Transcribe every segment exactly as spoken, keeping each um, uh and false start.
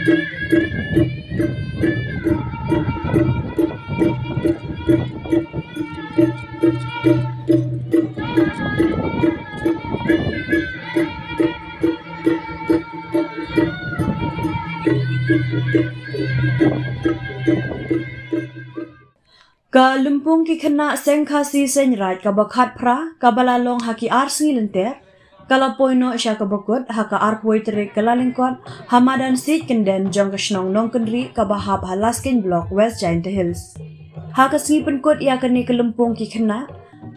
Ka lympung ki khynnah seng Khasi seng Raij kaba khatphra, kaba la long ha ki ar sngi lynter, ka la poi noh sha kaba kut ha ka arphew tarik Kyllalyngkot, ha madan Siej Kynden jong ka shnong Nongkynrih kaba hap ha Laskein Block, West Jaintia Hills. Ha ka sngi pynkut ïa kane ka lympung ki khynnah,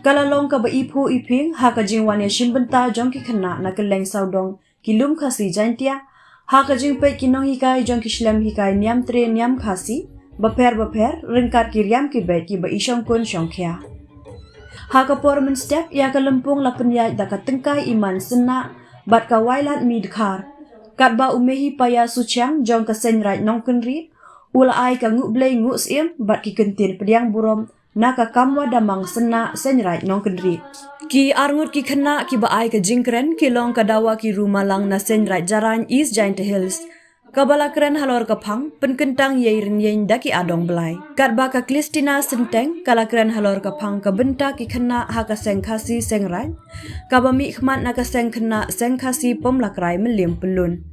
ka la long kaba iphuh iphieng ha ka jingwan ïashim bynta jong ki khynnah na kylleng sawdong ki lum Khasi Jaintia, ha ka jingpeit ki nonghikai jong ki shlem hikai niam tre niam Khasi bapher bapher, ryngkat ki riam ki beit kiba i shongkun shongkhia. Ha ka por mynstep, ïa ka lympung la pynïaid da ka Tyngkai Iman Synnah bad ka Wailadmee Dkhar, katba u Mehipaya Suchiang jong ka seng Raij Nongkynrih, u la ai ka Nguhblei Nguhsyiem bad ki kyntien pdiang burom na ka Kamwadamang Synnah seng Raij Nongkynrih. Ki arngut ki khynnah kiba ai ka jingkren ki long ka Dawa Kiru Malang na seng Raij Jarain, East Jaintia Hills, kaba la kren halor ka phang pynkyntang ïarynieng da ki adong blai. Katba ka Christina Synteng ka la kren halor ka phang ka bynta ki khynnah ha ka seng Khasi seng Raij, kaba mihkhmat na ka seng khynnah seng Khasi Pom Lakrai Mylliem Pyllun.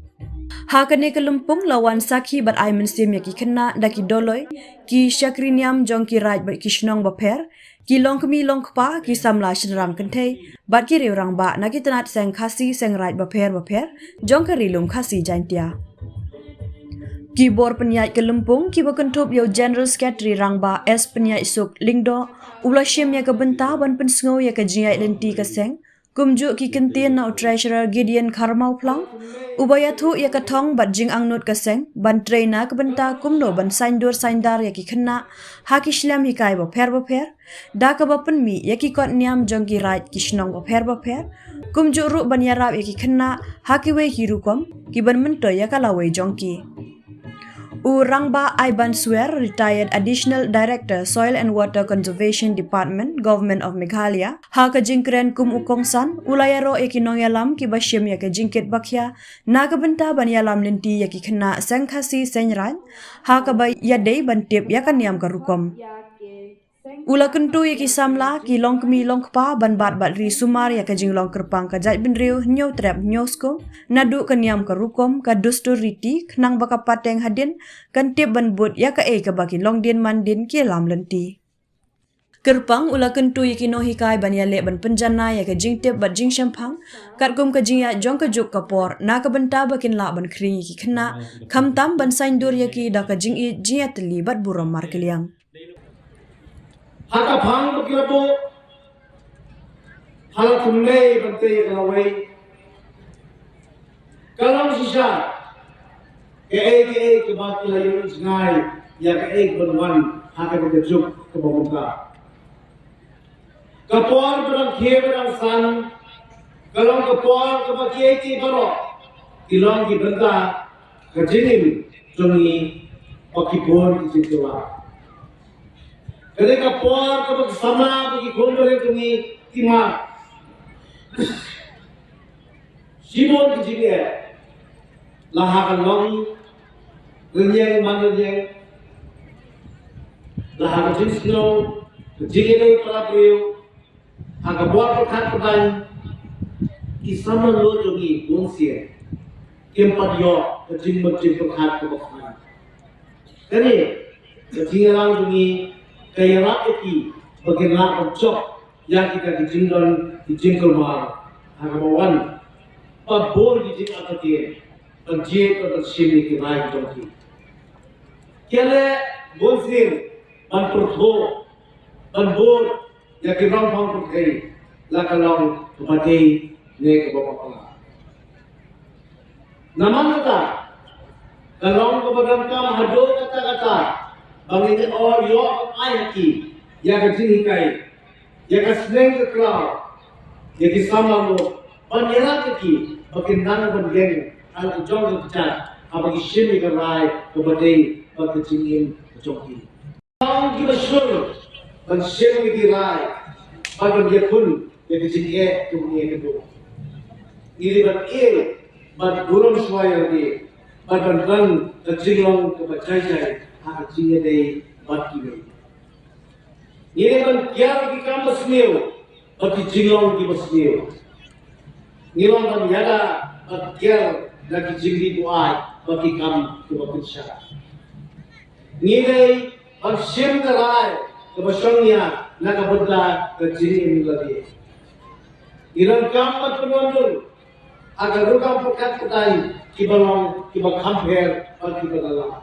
Ha kane ka lympung la wan sakhi bad ai mynsiem ïa ki khynnah da ki dolloi, ki shakri niam jong ki raij bad ki shnong bapher, ki longkmie longkpa, ki samla shynrang kynthei bad ki riew rangbah na ki tnat seng Khasi seng Raij bapher bapher jong ka Ri Lum Khasi Jaintia. Ki bor pynïaid ka lympung kiba kynthup ïa u General Secretary Rangbah S Pynïaid Suk Lyngdoh u la shim ïa ka bynta ban pynsngew ïa ka jingïaid lynti ka seng, kumjuh ki kyntien na u Treasurer Gideon Kharmawphlang, uba ïathuh ïa ka thong bad jingangnud ka seng ban trei na ka bynta kumno ban saiñdur saiñdar ïa ki khynnah ha ki shlem hikai bapher bapher, da kaba pynmih ïa ki kot niam jong ki raij ki shnong bapher bapher, kumjuh ruh ban ïarap ïa ki khynnah ha kiwei ki rukom kiban myntoi ïa ka lawei jong ki. U Rangbah Iban Swer, Retired Additional Director, Soil and Water Conservation Department, Government of Meghalaya, ha ka jingkren kum u kongsan, u la ïaroh ïa ki nongïalam kiba shim ïa ka jingkit bakhia na ka bynta ban ïalam lynti ïa ki khynnah seng Khasi seng Raij, ha kaba ïadei ban tip ïa ka niam ka rukom. U la kyntu ïa ki samla, ki longkmie longkpa ban bat bad ri sumar ïa ka jinglong kyrpang ka jaitbynriew hynñiew trep hynñiew skum, naduh ka niam ka rukom, ka dustur riti, khnang ba ka pateng hadien kan tip ban bud ïa kaei kaba ki longdien mandien ki lam lynti. Kyrpang u la kyntu ïa ki nonghikai ban ïaleh ban pynjanai ïa ka jingtip bad jingshemphang katkum ka jingïaid jong ka juk ka por, na ka bynta ba kin lah ban khring ïa ki khynnah, khamtam ban saiñdur ïa ki da ka jingïeit, jingïatylli bad burom markylliang. Ha ka phang ba ki la buh ha la thymmei ban tei ïa ka lawei, ka long shisha kaei kaei kaba ki la ïohi jngai ïa kaei kaban wan ha kane ka juk kaba mynta. Ka por ba dang khie ba dang san ka long ka por kaba kiei kiei baroh ki long ki bynta ka jingim jong ngi, ba ki bun ki jingtyrwa. Ka dei ka por kaba ki samla bad ki khun baieit jong ngi ki mad shibun ki jingeh, la ha ka long rynïeng man rynïeng, la ha ka jingsngew, ka jingïadei para briew, ha ka bor pyrkhat pyrdain. Ki samla lum jong ngi bun sien kim pat ïoh ka jingmut jingpyrkhat kaba khraw. Kane ka jingïalang jong ngi ka ïarap ïa ki ba kin lah ban jop ïa kita ki jingdon ki jingkulmar ha kaba wan, ba bun ki jingartatien ban jied bad ban shim ïa ki rai jong ki. Ki leh bun sien ban pyrthuh, ban bud ïa ki rong phong pyrthei, la ka long kaba dei ne kaba bakla. Namar kata ka long kaba donkam haduh katta katta ba ngin ïoh ïoh ai ha ki ïa ka jinghikai, ïa ka sneng ka kraw, ïa ki samla lum, ban ïarap ïa ki ba kin nang ban ïeng ha la ka jong ka kjat haba ki shim ïa ka rai kaba dei bad ka jingim ka jong ki. Ong kiba shur ban shim ïa ki rai bad ban ïakhun ïa ka jingeh jong ngi ka duk. Ngi dei ban ïeit bad burom shuwa ïa lade. Bad ban don ka jinglong kaba jai jai ha ka jingïadei bad kiwei. Ngi dei ban kiar ki kam basniew bad ki jinglong kiba sniew. Ngi long ban ïada bad kiar da ki jingri buaid bad ki kam kiba pynshai. Ngi dei ban shim ka rai kaba shongnia na ka bynta ka jingim lade. Ngi donkam ban pynwandur ha ka rukom pyrkhat pyrthei kiba long kiba kham pher bad kiba la lah.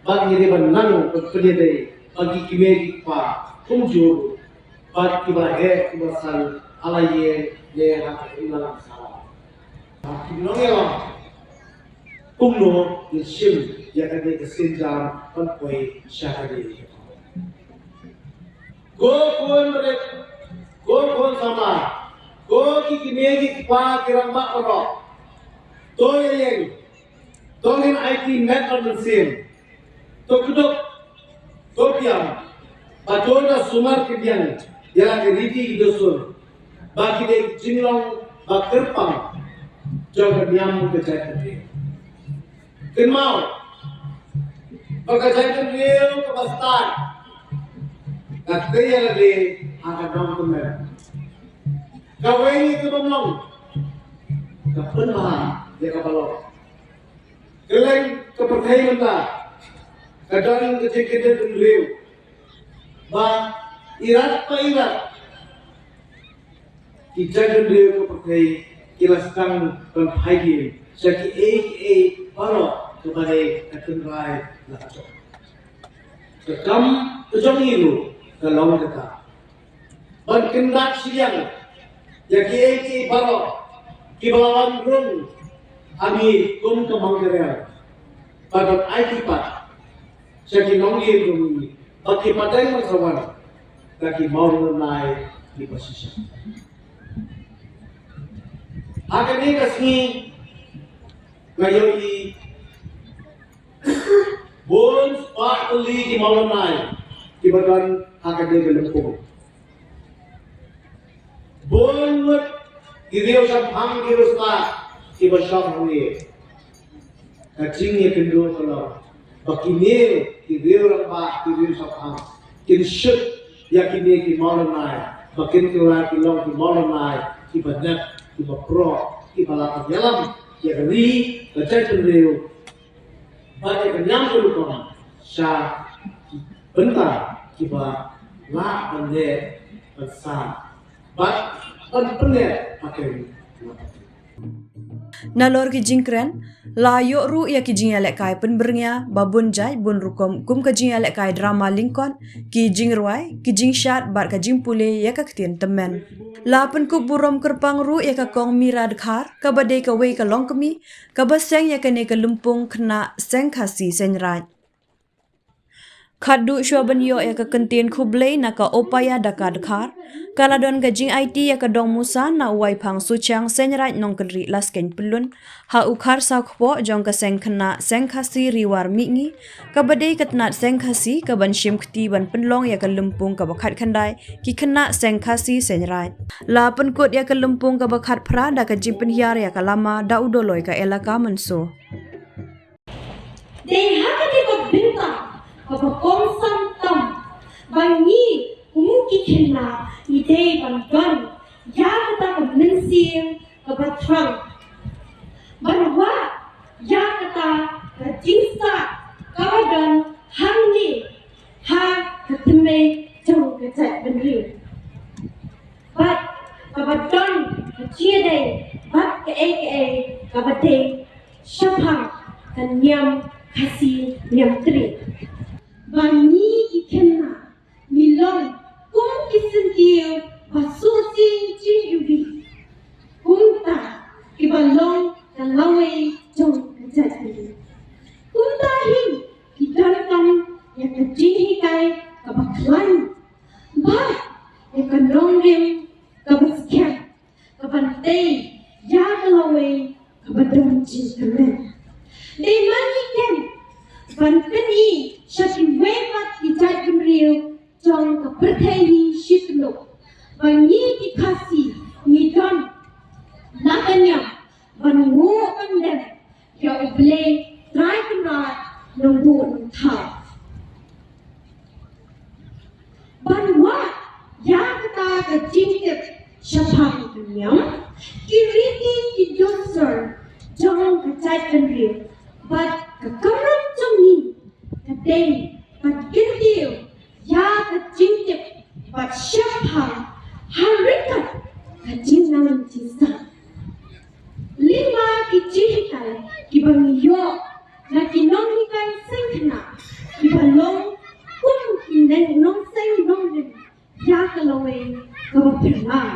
Bad ngi dei ban nang ban pynïadei bad ki kmie ki kpa kumjuh bad kiba heh kiba san ha la ïing ne ha ka imlang sala. Ki nongïalam kumno ngin shim ïa kane ka sienjam ban poi sha kane. Ko khun rit, ko khun samla, ko ki kmie ki kpa ki rangbah baroh. To ïeng, to ngin aiti met bad mynsiem. To kdup, to piam, ba to da sumar ki biang ïa la ki riti ki dustur. Ba ki dei jinglong ba kyrpang jong ka niam ka jaitbynriew. Kynmaw ba ka jaitbynriew kaba stad ka trei ïa lade ha ka dong kmen. Kawei ka bym long ka pynbha ïa kaba long. Kylleng ka pyrthei mynta ka don ka jingkyndit bynriew ba irat pa irat ki jaitbynriew ka pyrthei ki la sdang ban phai dien sha kiei kiei baroh kaba dei ka tynrai la ka jong. Ka kam ka jong ngi ruh ka long kata ban kyndat shiliang ïa kiei kiei baroh kiba la wan rung ha ngi kum ka mang ka riang. Bad ban aiti pat sha ki nongïing jong ngi ba ki pateng ban sa wan da ki mawlynnai kiba shisha. Ha kane ka sngi nga ïohi bun spah tylli ki mawlynnai kiba don ha kane ka lympung. Bun ngut ki riew shemphang ki riewspah kiba shong hangne. Ka jingïakynduh ka long ba kine ki riew rangbah ki riew shemphang kin shut ïa kine ki mawlynnai ba kin kylla ki long ki mawlynnai kiba dep kiba proh kiba la ïalam ïa ka ri ka jaitbynriew. Bad ïa ka niam ka rukom sha ki bynta kiba lah ban leh ban sah bad ban pynleh pateng. Nalor ki jingkren la ïoh ruh ïa ki jingïalehkai pynbyrngia ba bun jait bun rukom kum ka jingïalehkai drama lyngkot, ki jingrwai, ki jingshad bad ka jingpule ïa ka ktien tymmen. La pynkup burom kyrpang ruh ïa ka Kong Mira Dkhar kaba dei kawei ka longkmie kaba seng ïa kane ka lympung khynnah seng Khasi Seiñraij. Khatduh shuwa ban ïoh ïa ka kyntien khublei na ka Upayadaka Dkhar, ka la don ka jingaiti ïa ka dong musa na u Waiphang Suchiang Seiñraij Nongkynrih Laskein Pyllun ha u Khar Sawkpoh jong ka Seng Khynnah Seng Khasi Ri War Mihngi kaba dei ka tnat Seng Khasi kaban shim kti ban pynlong ïa ka lympung kaba khatkhyndai ki khynnah Seng Khasi Seiñraij. La pynkut ïa ka lympung kaba khatphra da ka jingpynhiar ïa ka lama da u Doloi ka Elaka Mynso. Dei ha kane ka bynta kaba kongsan tam ba ngi kum ki khynnah ngi dei ban don ïa kata ka mynsiem kaba thrang ban wad ïa kata ka jingstad kaba don hangne ha ka tynrai jong ka jaitbynriew. Bad kaba don ka jingïadei bad kaei kaei kaba dei shaphang ka niam Khasi Niamtre. Ba ngi ki khynnah ngi long kum ki syntiew ba sngewsih jingïohi. Kumta kiba long ka lawei jong ka jaitbynriew. Kumta hi ki donkam ïa ka jinghikai kaba khlaiñ bad ïa ka nongrim kaba skhem kaban tei ïa ka lawei kaba don jingkmen. Dei ma ngi ken ban pyni sha kiwei pat ki jaitbynriew jong ka pyrthei hi shi tyllup ba ngi ki Khasi ngi don la ka niam ban nguh ban dem ïa U Blei nongbuh nongthaw. Ban wad ïa kata ka jingtip shaphang ka niam, ki riti ki dustur jong ka jaitbynriew bad ka kamram jong ngi ka dei ban kyntiew ïa ka jingtip bad shaphang ha ryngkat ka jingnang jingsah. Lyngba ki jinghikai kiba ngi ïoh na ki nonghikai seng khynnah kiba long kum ki neng nongseng nongrim ïa ka lawei kaba pynlong.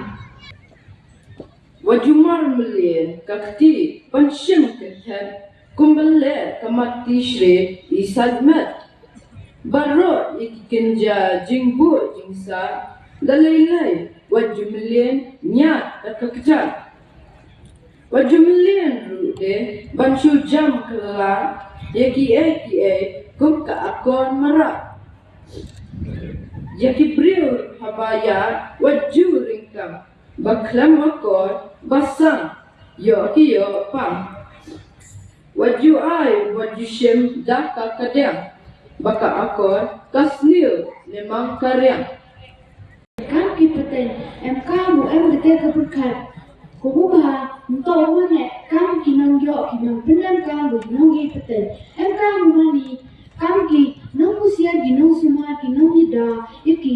Wat ju mar mlien ka kti ban shim kynthet kumba leh ka mat ti shre i sait met. Baroh ïa ki kynja jingbuh jingsah la lei lei wat ju mlien ñiad da ka kjat. Wat ju mlien ruh de ban shu jam kylla ïa kiei kiei kum ka akor marak. Ïa ki briew haba ïaid wat ju ring kam ba khlem akor ba sang ïoh ki ïoh pang. Wat ju ai wat ju shim da ka kadiang ba ka akor ka sniew ne mang ka riang. Kam ki pateng em kam u em kate ka pyrkhat. Ko bu ba nto mane kam ki nang ïoh ki nang pyndem kam bu nang ki pateng em kam u mani kam ki nang usiar ki nang sumar ki nang ida ïa ki.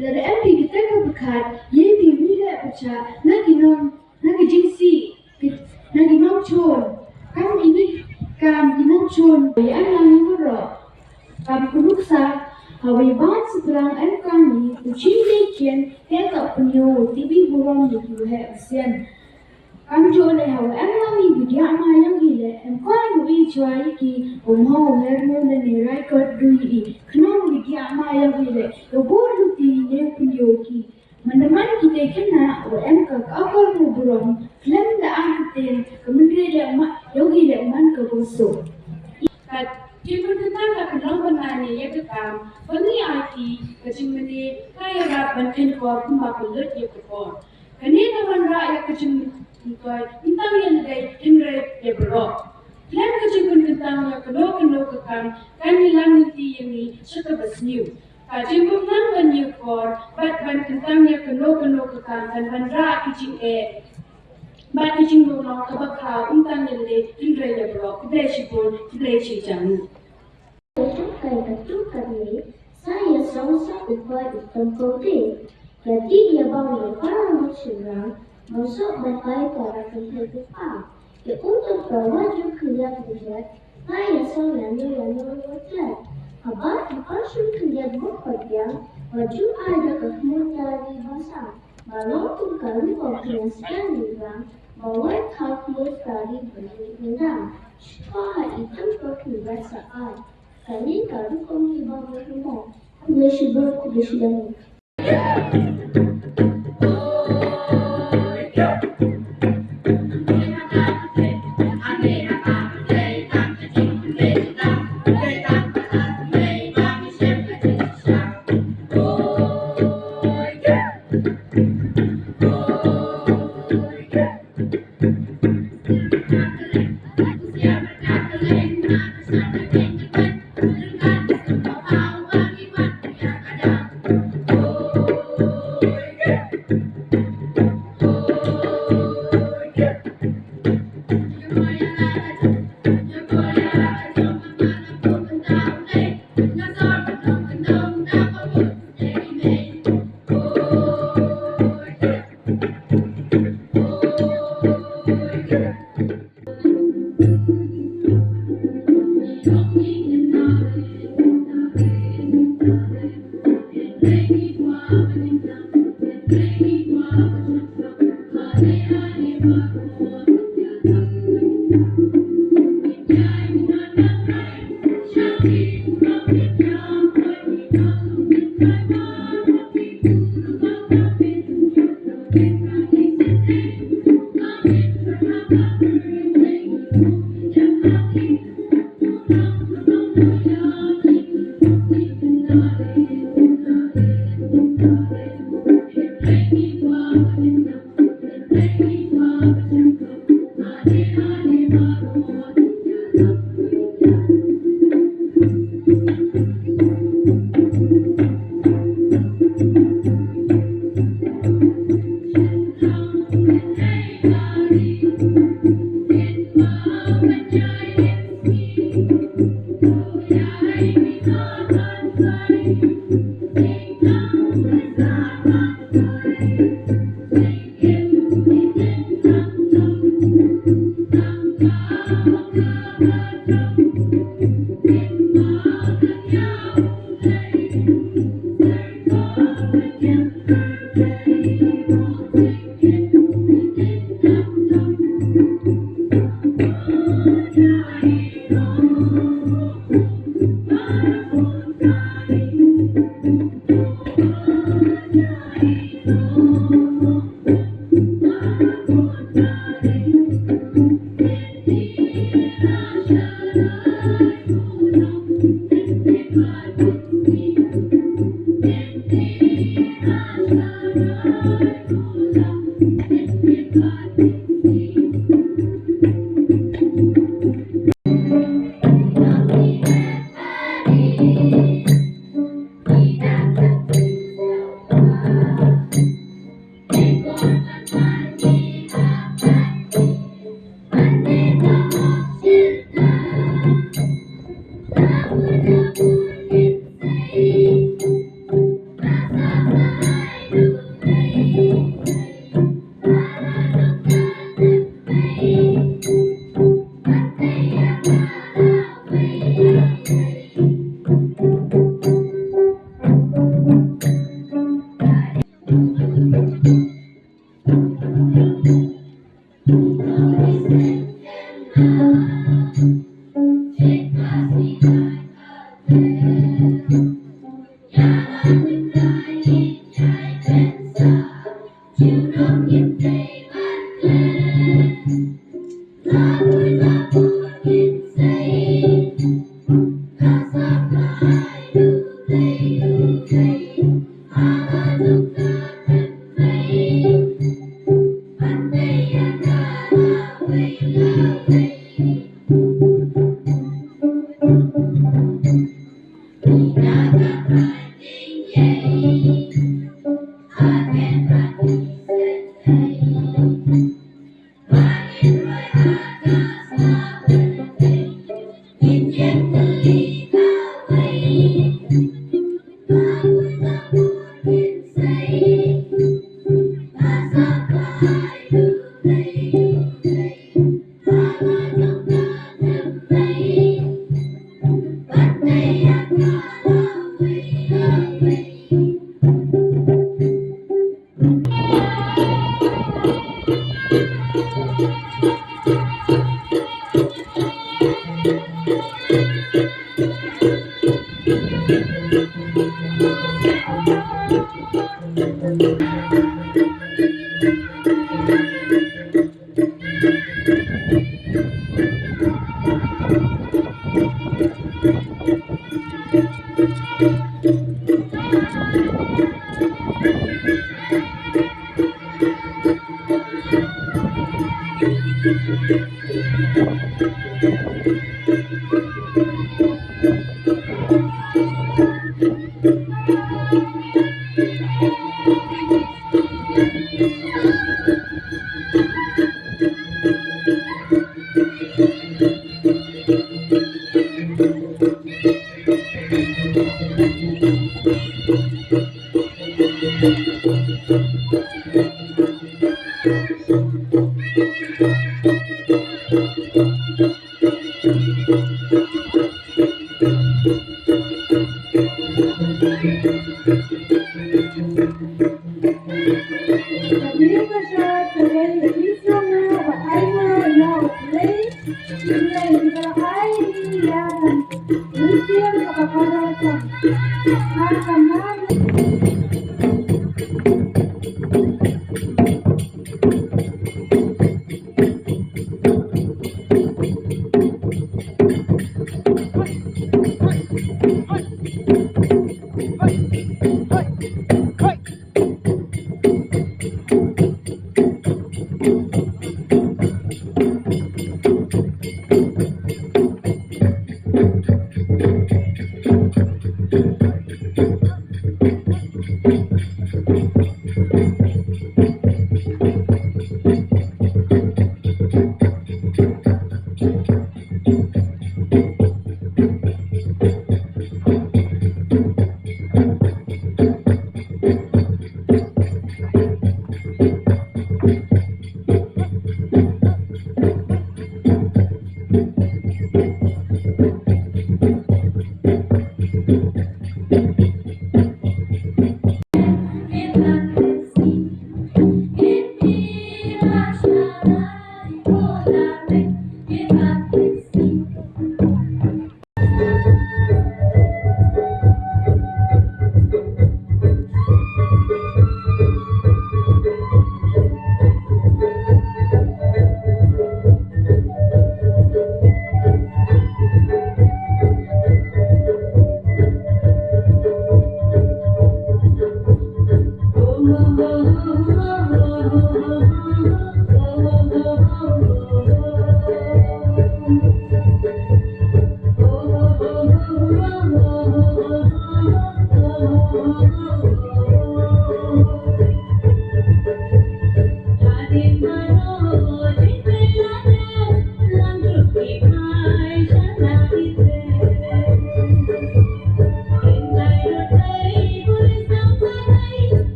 Lada em ki kate ka pyrkhat ïa ki wi le pyrkhat na ki nang na ki jingsi na ki nang chon kam ini kam ki nang chon ïa nang ni moro. Kam ku nuksa ha wei ban sebelang em kam ni u chi le kien te ka punyo u tibi burom ni ki he asian. Kam jo le ha wei em kam ni bi dia ma yang hi le em kam ni bi chwa ki um ho her mo le ni rai kot du hi. Khnong bi dia ma yang hi le yo bor lu ti ne punyo ki. Mandaman kita kena U M ka ka akor mu burom klem da ang keten ka mendri da ma yogi da man ka goso. Ka jingpynkyntang ka pynlong ban nane ïa ka kam ba ngi aiti ka jingmane ka ïarap ban khein por kumba ka lut ïa ka por. Kane ka wanrah ïa ka jingmyntoi tang ïa lade hynrei ïa baroh. Khlem ka jingpynkyntang ïa kano kano ka kam kan ïalam lynti ïa ngi sha kaba sniew. Ka jingbym nang ban ïakor bad ban kyntang ïa kano kano ka kam kan wanrah ki jingeh bad ki jinglong kaba khraw ym tang ïa lade hynrei ïa baroh. Khublei shibun, khublei shijang. Ka tu ka tu ka ni sa ïa song sa u pa i tong kong ti. Ka ti ïa bang ïa para mu shirang. Masuk ba pai para ka hei pa. Ïa utot ba wat ju khliat khliat, ba ïa song ïa neu ïa neu ïa tlet. Haba i pa shun khliat bok pa biang, ba ju ai da ka khmut tari ba sa. Ba long kum ka rukom khliat skan ri bang, ba wat khau khmut tari ba ju ri bang. Shpa ha i tum ka khliat sa ai. Kani ka rukom ri bang ba ri bang. Khublei shibun, khublei shibun.